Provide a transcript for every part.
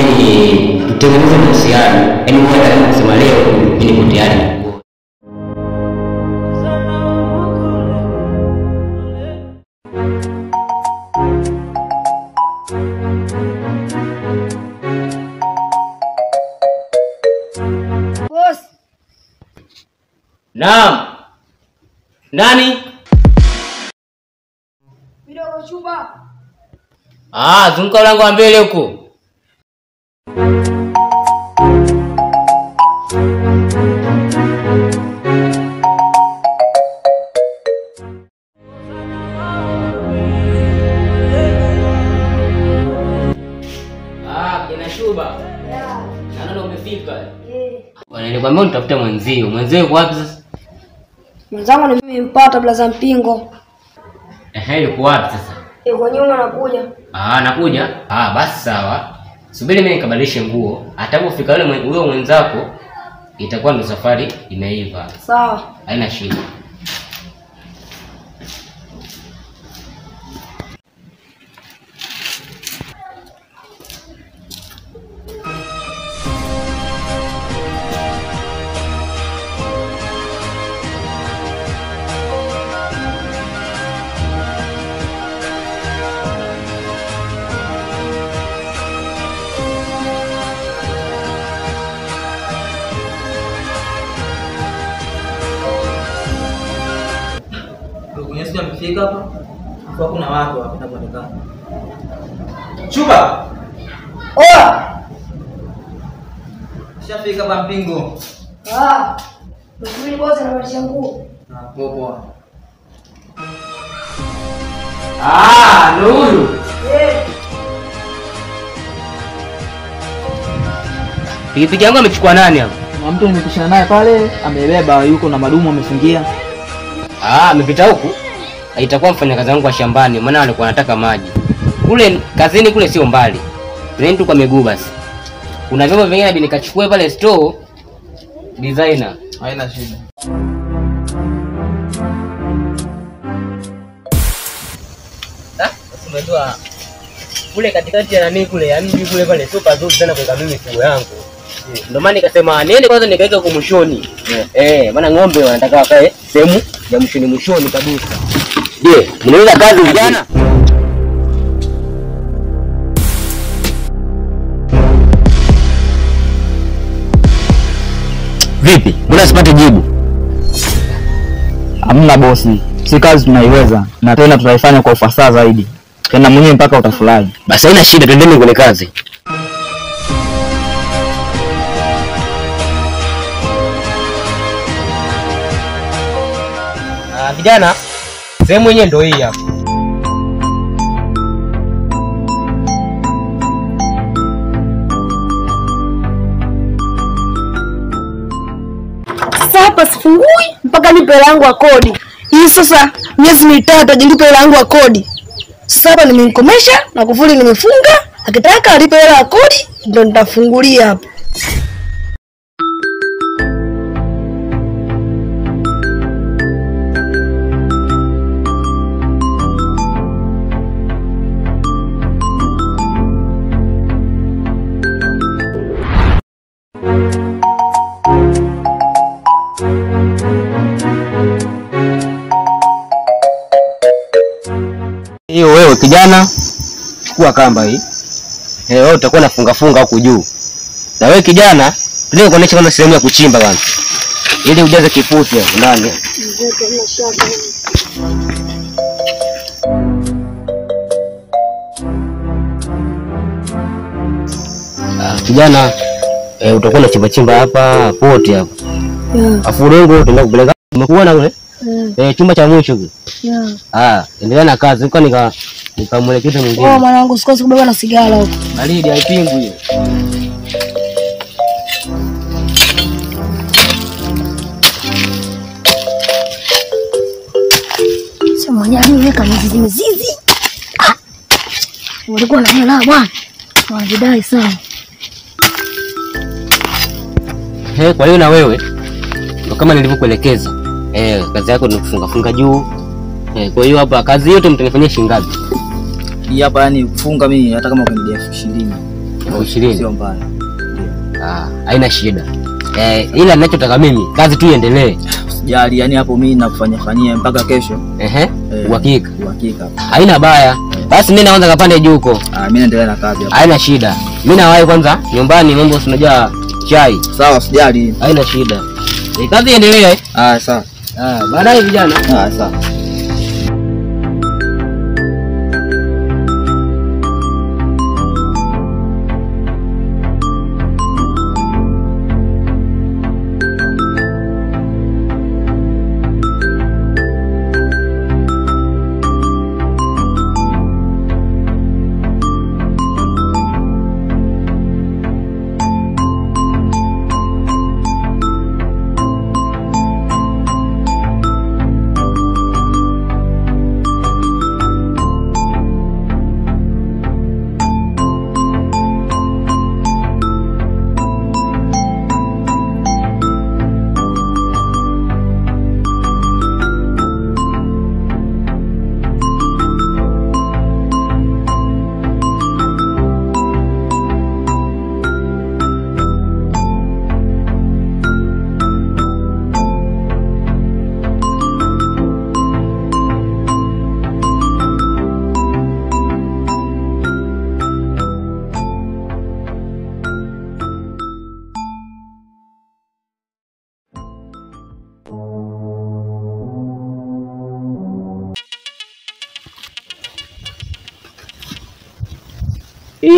Yaani tutengeneze mahusiano. Yaani wewe unataka kusema leo mimi niko tayari. Boss. Naam. Nani? Midogo chumba. Ah, zunguka mlango wa mbele huko. Ah, kuna shuba. Yeah. Naona umefika. Bwana, nilikwambia nitafute mwenzio. Mwenzio yuko wapi sasa? Mwenzangu ni mimi mpata blaza Mpingo. Ehe, yuko wapi sasa? Yuko nyuma nakuja. Ah, nakuja? Ah, basi sawa. Subiri mimi nikabadilishe nguo. Atakapofika yule huyo mwenzako itakuwa ndo safari imeiva. Sawa. Haina shida. Amefika hapa kwa kuna watu hapa inaonekana. Chuba. Oa. Shafika hapa Mpingo. Ah. Msubiri boss anabadilisha nguo. Ah, poa poa. Ah, ndio huyu. Eh. Pikipiki yangu amechukua nani hapa? Na mtu nimepishana naye pale, amebeba yuko na madumu amefungia. Ah, amepita huku. Itakuwa mfanyakazi wangu wa shambani, maana alikuwa anataka maji. Kule kazini kule sio mbali. Twende tu kwa miguu basi. Kuna vyombo vingine inabidi nikachukue pale store designer. Haina shida. Ah, unajua kule katikati ya nani kule ya mji kule pale sio pazuri sana kwa mimi mifugo yangu. Ndio maana nikasema niende kwanza nikaweka huko mwishoni. Maana ng'ombe wanataka wakae sehemu ya mwishoni mwishoni kabisa. Je, mnaweza kazi vijana? Vipi? Mbona sipate jibu? Hamna bosi. Si kazi tunaiweza na tena tutaifanya kwa ufasaha zaidi. Tena mwenyewe mpaka utafurahi. Basi haina shida, twendeni kwenye kazi. Ah, vijana, sehemu yenyewe ndio hii hapa. Sasa hapa sifungui mpaka nipe hela yangu ya kodi. Hii sasa miezi mitatu hajanipa hela yangu ya kodi. Sasa hapa nimemkomesha na kufuli nimefunga, akitaka alipe hela ya kodi ndio nitafungulia hapa. Hiyo wewe kijana, chukua kamba hii. Wewe utakuwa unafunga funga huku juu. Na wewe kijana, leo kuonesha kama sehemu ya kuchimba kwanza. Ili ujaze kifusi hapo ndani. Kijana, utakuwa unachimba chimba hapa pote hapa. Afu udongo utaenda kupeleka. Umekuona ule? Chumba cha mwisho kile. Yeah. Ah, endelea na kazi. Niko nikamuelekeza mwingine. Oh, mwanangu usikose kubeba na sigara huko. Baridi haipingwi hiyo. Sio mwenyewe aliweka mizizi mizizi. Ah. Walikuwa na hela bwana. Wanajidai sana. Kwa hiyo na wewe ndio kama nilivyokuelekeza. Kazi yako ni kufunga funga juu. Kwa hiyo hapa kazi yote mtanifanyia shilingi ngapi? Hii hapa yani kufunga mimi hata kama ukinidia 20,000. 20,000. Sio mbaya. Ah, haina shida. Ila ninachotaka mimi kazi tu iendelee. Usijali, yani hapo mimi nakufanyia fanyia mpaka kesho. Ehe. Uhakika. Uhakika. Haina baya. Basi mimi naanza kapande juu huko. Ah, mimi naendelea na kazi hapo. Haina shida. Mimi nawahi kwanza nyumbani, mambo si unajua chai. Sawa, usijali. Haina shida. Kazi iendelee. Ah, sawa. Ah, baadaye vijana. Ah, sawa.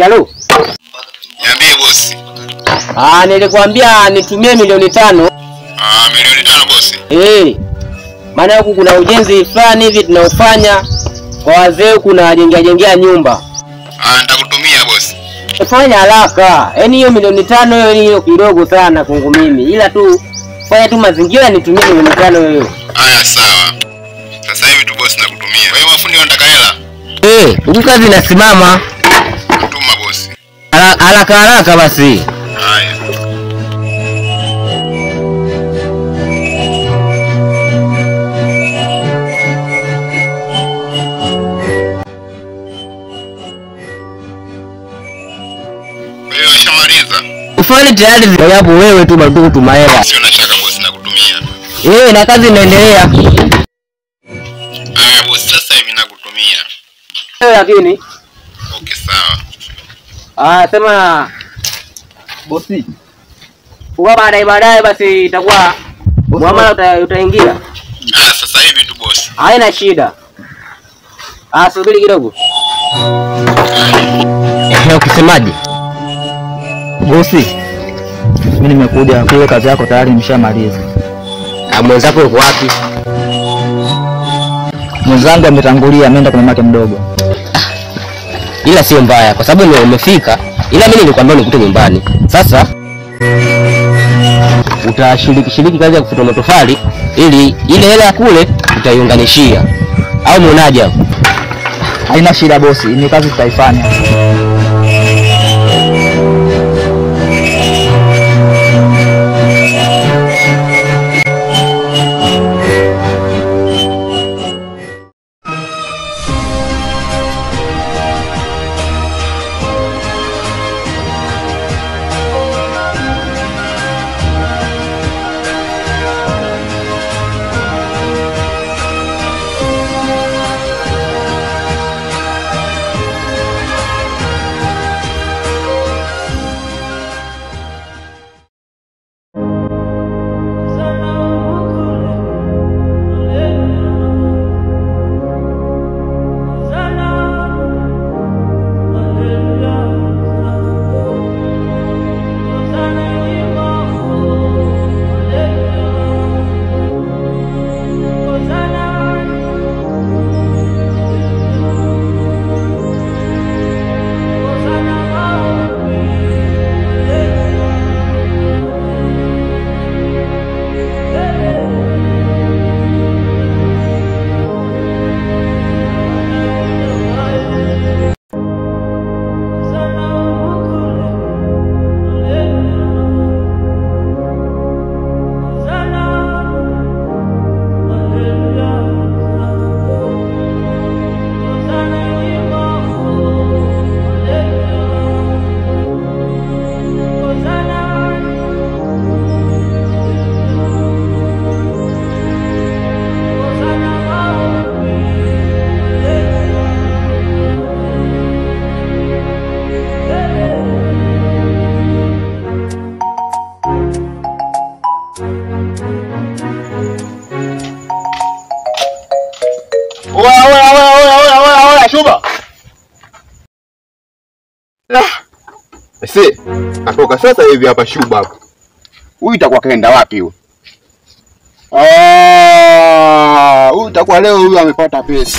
Halo. Niambie bosi. Ah, nilikwambia nitumie 5,000,000. Ah, 5,000,000 bosi. Maana huku kuna ujenzi fulani hivi tunaofanya kwa wazee, kuna jengea nyumba. Ah, nitakutumia bosi. Fanya haraka. Yaani hiyo 5,000,000 hiyo hiyo kidogo sana kwangu mimi. Ila tu fanya tu mazingira nitumie 5,000,000 hiyo. Haya sawa. Sasa hivi tu bosi nakutumia. Wewe mafundi wanataka hela? Huku kazi inasimama. Tuma bosi. Haraka haraka basi. Haya. Wewe ushamaliza? Ufanye tayari hapo wewe tu bado kutuma hela. Sio na shaka bosi nakutumia. Na kazi inaendelea. Haya bosi, sasa hivi nakutumia. Lakini okay sawa. Ah, sema bosi. Kwa baadaye basi itakuwa muamala utaingia. Ah, sasa hivi tu bosi. Haina shida. Ah, subiri kidogo. Ukisemaje? Bosi, mimi nimekuja kule, kazi yako tayari nimeshamaliza. Ah, mwenzako yuko wapi? Mwenzangu ametangulia, ameenda kwa mamake mdogo. Ila sio mbaya kwa sababu umefika. Ila mimi nilikwambia nikute nyumbani. Sasa utashiriki kazi ya kufuta matofali ili ile hela ya kule utaiunganishia. Au muonaje hapo? Haina shida bosi, ni kazi tutaifanya. Aise, natoka sasa hivi hapa shuba hapa. Huyu itakuwa kaenda wapi huyu? Ah, huyu itakuwa leo huyu amepata pesa.